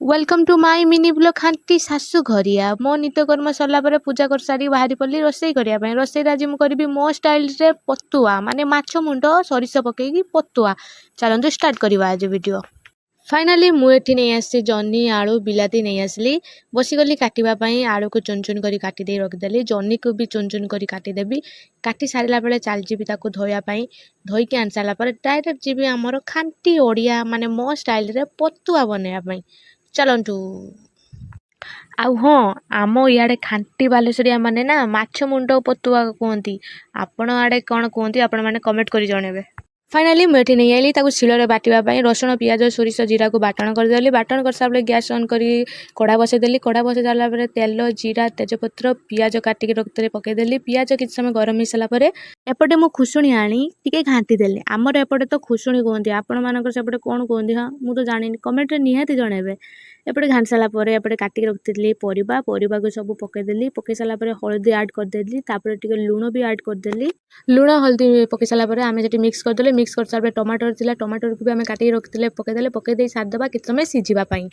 Welcome to my mini vlog, ଖାଣ୍ଟି ଶାଶୁ ଘରିଆ। ମୋ ନିତ୍ୟକର୍ମ ସରିଲା ପରେ, ପୂଜା କରିସାରି ବାହାରି ପଡ଼ିଲି ରୋଷେଇ କରିବା ପାଇଁ। ରୋଷେଇରେ ଆଜି ମୁଁ କରିବି ମୋ ଷ୍ଟାଇଲରେ ପତୁଆ, ମାନେ ମାଛ ମୁଣ୍ଡ ସୋରିଷ ପକେଇକି ପତୁଆ। ଚାଲନ୍ତୁ, ଷ୍ଟାର୍ଟ କରିବା ଆଜି ଭିଡ଼ିଓ। ଫାଇନାଲି ମୁଁ ଏଠି ନେଇ ଆସିଛି ଜହ୍ନି, ଆଳୁ, ବିଲାତି ନେଇ ଆସିଲି। ବସିଗଲି କାଟିବା ପାଇଁ। ଆଳୁକୁ ଚୁନ ଚୁନ କରି କାଟି ଦେଇ ରଖିଦେଲି। ଜହ୍ନିକୁ ବି ଚୁନ ଚୁନ କରି କାଟିଦେବି। କାଟି ସାରିଲା ବେଳେ ଚାଲିଯିବି ତାକୁ ଧୋଇବା ପାଇଁ। ଧୋଇକି ଆଣି ସାରିଲା ପରେ ଡାଇରେକ୍ଟ ଯିବି ଆମର ଖାଣ୍ଟି ଓଡ଼ିଆ, ମାନେ ମୋ ଷ୍ଟାଇଲରେ ପତୁଆ ବନେଇବା ପାଇଁ। ଚାଲନ୍ତୁ। ଆଉ ହଁ, ଆମ ଇଆଡ଼େ ଖାଣ୍ଟି ବାଲେଶ୍ୱରିଆ ମାନେ ନା ମାଛ ମୁଣ୍ଡ ପତୁଆ କୁହନ୍ତି। ଆପଣ ଆଡ଼େ କ'ଣ କୁହନ୍ତି, ଆପଣମାନେ କମେଣ୍ଟ କରି ଜଣେଇବେ। ଫାଇନାଲି ମୁଁ ଏଠି ନେଇ ଆଇଲି ତାକୁ ଶିଳରେ ବାଟିବା ପାଇଁ। ରସୁଣ, ପିଆଜ, ସୋରିଷ, ଜିରାକୁ ବାଟଣ କରିଦେଲି। ବାଟଣ କରିସାରିଲା ପରେ ଗ୍ୟାସ୍ ଅନ୍ କରି କଢ଼ା ବସେଇଦେଲି। କଢ଼ା ବସେଇ ସାରିଲା ପରେ ତେଲ, ଜିରା, ତେଜପତ୍ର, ପିଆଜ କାଟିକି ରଖିଥିଲି, ପକେଇଦେଲି। ପିଆଜ କିଛି ସମୟ ଗରମ ହେଇସାରିଲା ପରେ ଏପଟେ ମୁଁ ଖୁସୁଣି ଆଣି ଟିକେ ଘାଣ୍ଟି ଦେଲି। ଆମର ଏପଟେ ତ ଖୁସୁଣି କୁହନ୍ତି, ଆପଣମାନଙ୍କର ସେପଟେ କ'ଣ କୁହନ୍ତି, ହଁ, ମୁଁ ତ ଜାଣିନି। କମେଣ୍ଟରେ ନିହାତି ଜଣେଇବେ। ଏପଟେ ଘାଣ୍ଟି ସାରିଲା ପରେ ଏପଟେ କାଟିକି ରଖିଥିଲି ପରିବା, ପରିବାକୁ ସବୁ ପକେଇଦେଲି। ପକେଇ ସାରିଲା ପରେ ହଳଦୀ ଆଡ଼୍ କରିଦେଲି। ତାପରେ ଟିକେ ଲୁଣ ବି ଆଡ଼୍ କରିଦେଲି। ଲୁଣ ହଳଦୀ ପକେଇ ସାରିଲା ପରେ ଆମେ ସେଠି ମିକ୍ସ କରିଦେଲେ। ମିକ୍ସ କରିସାରିଲା ପରେ ଟମାଟର ଥିଲା, ଟମାଟରକୁ ବି ଆମେ କାଟିକି ରଖିଥିଲେ, ପକେଇଦେଲେ। ପକେଇ ଦେଇ ସାରିଦେବା କିଛି ସମୟ ସିଝିବା ପାଇଁ।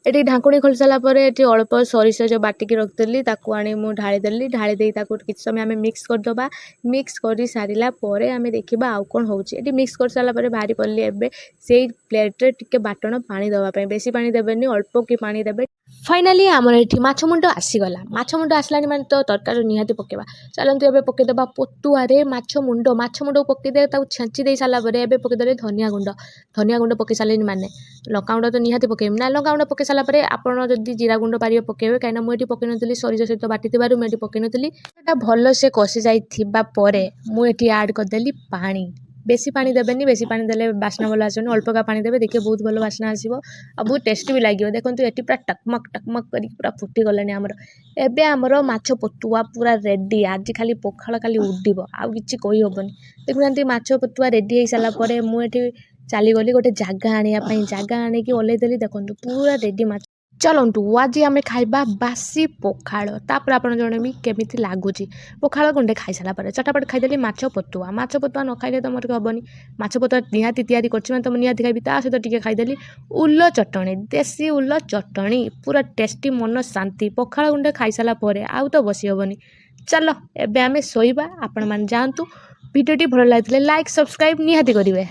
ଏଠି ଢାଙ୍କୁଣୀ ଖୋଲି ସାରିଲା ପରେ ଏଠି ଅଳ୍ପ ସୋରିଷ ଯେଉଁ ବାଟିକି ରଖିଥିଲି, ତାକୁ ଆଣି ମୁଁ ଢାଳିଦେଲି। ଢାଳି ଦେଇ ତାକୁ କିଛି ସମୟ ଆମେ ମିକ୍ସ କରିଦେବା। ମିକ୍ସ କରି ସାରିଲା ପରେ ଆମେ ଦେଖିବା ଆଉ କ'ଣ ହେଉଛି। ଏଠି ମିକ୍ସ କରିସାରିଲା ପରେ ବାହାରି ପଡ଼ିଲି ଏବେ ସେଇ ପ୍ଲେଟ୍ରେ ଟିକେ ବାଟଣ ପାଣି ଦେବା ପାଇଁ। ବେଶୀ ପାଣି ଦେବେନି, ଅଳ୍ପ କି ପାଣି ଦେବେ। ଫାଇନାଲି ଆମର ଏଠି ମାଛ ମୁଣ୍ଡ ଆସିଗଲା। ମାଛ ମୁଣ୍ଡ ଆସିଲାଣି ମାନେ ତ ତରକାରୀ ନିହାତି ପକାଇବା। ଚାଲନ୍ତୁ, ଏବେ ପକାଇଦେବା ପତୁଆରେ ମାଛ ମୁଣ୍ଡ। ମାଛ ମୁଣ୍ଡକୁ ପକାଇଦେବେ, ତାକୁ ଛେଞ୍ଚି ଦେଇ ସାରିଲା ପରେ ଏବେ ପକାଇଦେଲେ ଧନିଆ ଗୁଣ୍ଡ। ଧନିଆ ଗୁଣ୍ଡ ପକାଇ ସାରିଲେନି ମାନେ ଲଙ୍କାଗୁଣ୍ଡ ତ ନିହାତି ପକାଇବି ନା। ଲଙ୍କାଗୁଣ୍ଡ ପକାଇ ସାରିଲା ପରେ ଆପଣ ଯଦି ଜିରା ଗୁଣ୍ଡ ପାରିବେ, ପକାଇବେ। କାହିଁକିନା ମୁଁ ଏଠି ପକାଇ ନଥିଲି, ସୋରିଷ ସହିତ ବାଟିଥିବାରୁ ମୁଁ ଏଠି ପକାଇ ନଥିଲି। ସେଟା ଭଲସେ କଷି ଯାଇଥିବା ପରେ ମୁଁ ଏଠି ଆଡ଼୍ କରିଦେଲି ପାଣି। ବେଶୀ ପାଣି ଦେବେନି, ବେଶୀ ପାଣି ଦେଲେ ବାସ୍ନା ଭଲ ଆସିବନି। ଅଳ୍ପକା ପାଣି ଦେବେ, ଦେଖିବେ ବହୁତ ଭଲ ବାସ୍ନା ଆସିବ ଆଉ ବହୁତ ଟେଷ୍ଟି ବି ଲାଗିବ। ଦେଖନ୍ତୁ, ଏଠି ପୁରା ଟକମକ ଟକମକ କରିକି ପୁରା ଫୁଟିଗଲାଣି ଆମର। ଏବେ ଆମର ମାଛ ପତୁଆ ପୁରା ରେଡ଼ି। ଆଜି ଖାଲି ପଖାଳ ଖାଲି ଉଡ଼ିବ, ଆଉ କିଛି କହିହେବନି। ଦେଖୁନାହାନ୍ତି, ମାଛ ପତୁଆ ରେଡ଼ି ହେଇସାରିଲା ପରେ ମୁଁ ଏଠି ଚାଲିଗଲି ଗୋଟେ ଜାଗା ଆଣିବା ପାଇଁ। ଜାଗା ଆଣିକି ଓହ୍ଲେଇ ଦେଲି। ଦେଖନ୍ତୁ, ପୁରା ରେଡ଼ି ମାଛ। ଚାଲନ୍ତୁ, ଆଜି ଆମେ ଖାଇବା ବାସି ପଖାଳ। ତାପରେ ଆପଣ ଜଣେଇବି କେମିତି ଲାଗୁଛି ପଖାଳ ଗୁଣ୍ଡେ ଖାଇସାରିଲା ପରେ। ଚଟାପଟ ଖାଇଦେଲି ମାଛ ପତୁଆ। ମାଛ ପତୁଆ ନ ଖାଇଲେ ତ ମୋର ହେବନି। ମାଛ ପତୁଆ ନିହାତି ତିଆରି କରିଛି ମାନେ ତ ମୁଁ ନିହାତି ଖାଇବି। ତା ସହିତ ଟିକେ ଖାଇଦେଲି ଉଲ ଚଟଣି, ଦେଶୀ ଉଲ ଚଟଣି, ପୁରା ଟେଷ୍ଟି, ମନ ଶାନ୍ତି। ପଖାଳ ଗୁଣ୍ଡେ ଖାଇସାରିଲା ପରେ ଆଉ ତ ବସି ହେବନି। ଚାଲ, ଏବେ ଆମେ ଶୋଇବା, ଆପଣମାନେ ଯାଆନ୍ତୁ। ଭିଡ଼ିଓଟି ଭଲ ଲାଗିଥିଲେ ଲାଇକ୍, ସବସ୍କ୍ରାଇବ୍ ନିହାତି କରିବେ।